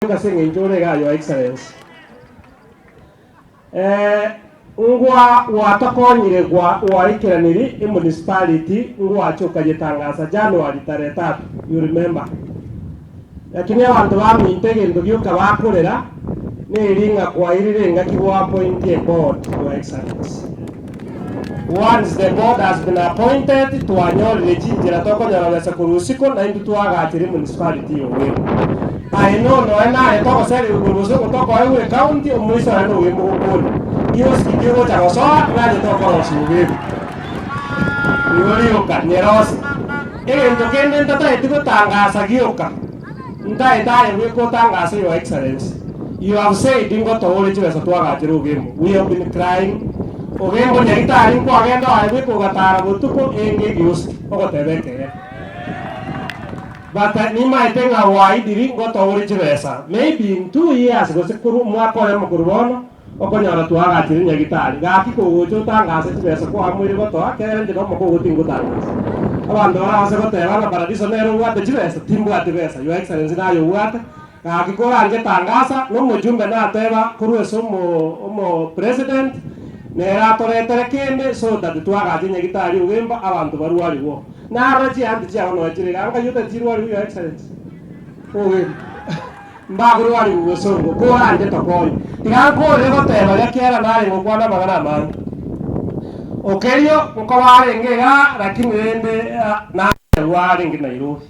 Ase eng'encho ore igaa Your Excellency, ngwa gwatokonyire gwa gwaikeraniri emunicipality ngwacha okayetangasa January tarehe tatu, you remember. Lakini abanto baminto egento gioka bakorera neri ng'a kwairire engaki gwa appoint a board, Your Excellency. Once the board has been appointed, twanyorire chinchera tokonyora besa korwa isiko naintwe twagachere emunicipality ya Ogembo. Aye nono naye togoserigwa korwa bosongo tokoegwa ecounty omoiso naende Ogembo gokori. Kiosk kegocha gosoa ng'anye tokorosia Ogembo. Igo rioka nyerosi. Egento kende ntatageti gotangasa gioka, ntaete aye bweka otangase your excellency. You have said ngotoore chibesa twagachere Ogembo. We have been crying Ogembo nyagitari nkwagenda oye bweka ogatara botuko enge egioski ogoteba ekeene. But nimaete ng'a gwaidiri ngotoore chibesa maybe in 2 years gose korwa omwaka oyomo korwa bono okonyora twagachire nyagitari. Gaki kogocha otangase chibesa kwamoire gotoa kere inche nomokogo tingotangasa. Abanto barabase goteba ng'a Paradiso nere obwate chibesa, timbwati besa Your Excellency naye obwate, gaki koranche tangasa na omojumbe nateba korwa ase omo omo president nere atoretere kende so that twagache nyagitari Ogembo abanto barwarigwe. Narora chianti chiabo nonya chire igaa nkai otari chirwarigwe Your Excellency? Ogembo. Mbakorwarigwe bosongo koranche tokonye. Tiga nkorere goteba ria kiagera nare gokwana amang'ana amange. Okerio nkoba arenge igaa lakini rende narwa arenge Nairobi.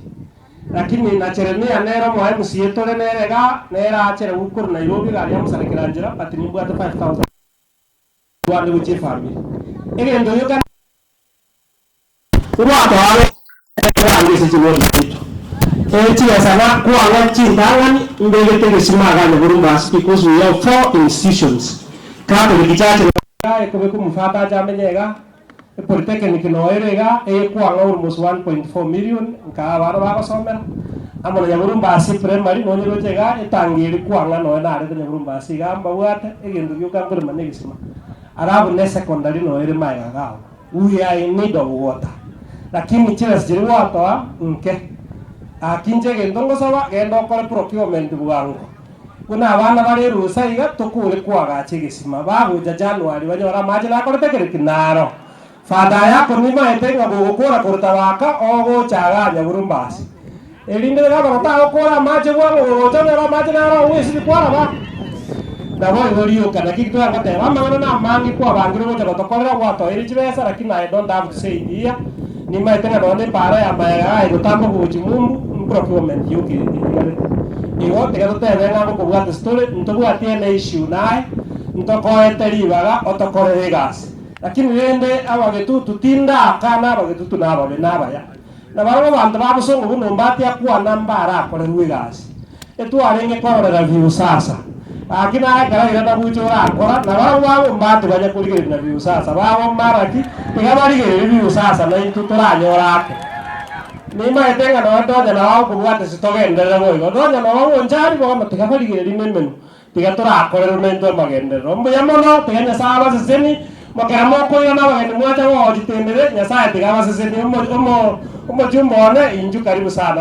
Lakini na Jeremia nere omo MCA tore nere igaa, nere achere korwa Nairobi egari yamosarekera nchera but nimbwate 5000 rwande gochia efamiri. Egento gioka ngwatoa abange ase chigori chiaito. Chibesa na kwang'a chintang'ani mbegete egesima iga Nyaborumbasi because we have four institutions. Catholic Church iga ekobeka omofata ache amenye iga, Epolytechnic noyo ere iga eyekwang'a almost 1.4 million nkaa abana bagosomera, amo na Nyaborumbasi Primary nonye roche iga etangi eri kwang'a noyo narete Nyaborumbasi iga mbabwate egento gioka nkorema na egesima. Alafu ne secondary noyo ere magega iga abwo. We are in need of water lakini chibesa chiria gwatoa nke. Gaki inche egento ngosaba genda okore procurement bwango buna abana bare erusa iga tokore koagacha egesima bagocha January banyore amache nakorete kere ki? Naro. Father yako nimaete ng'a gogokora korwa tabaka ogocha igaa Nyaburumbasi erinde iga bono tagokora amache bwango gogocha onyore amache naro ogwesibia kwaraba. Nabo igo rioka naki twagoteba amang'ana namange kwabangire gocha gotokorera gwatoeire chibesa lakini I don't have to say it here nimaete ng'a nonye epara ya mayega iga egotamba gochia mumbu procurement yoka etigarete. Igo tiga totebe ng'a ngokobwata story ntobwati ene issue naye ntokoete ribaga otokorere egasi. Lakini rende abagetutu tindakana abagetutu nababe nabaya. Na barabwo abanto ba bosongo buna ombati akwana mbarakorerwe egasi etwarenge kororera Viusasa. Gaki naye ekero airana bucha orakora, na barabwo babo ombati banya korigereria na Viusasa babo maraki, tiga barigererie Viusasa naintwe toranyore ake. Nimaete ng'a nonya tonya nao okobwatisia togenderere boigo. Tonya nao bonchari bono tiga barigererie nemenwa. Tiga torakorerwe naintwe amagenderero. Mbuya mono, tiga Nyasae abasesenie, mokera mokoirana abageni mwacha gochitendere, Nyasae tiga abasesenie. Omo omo omochumba one, inchuo karibu sana.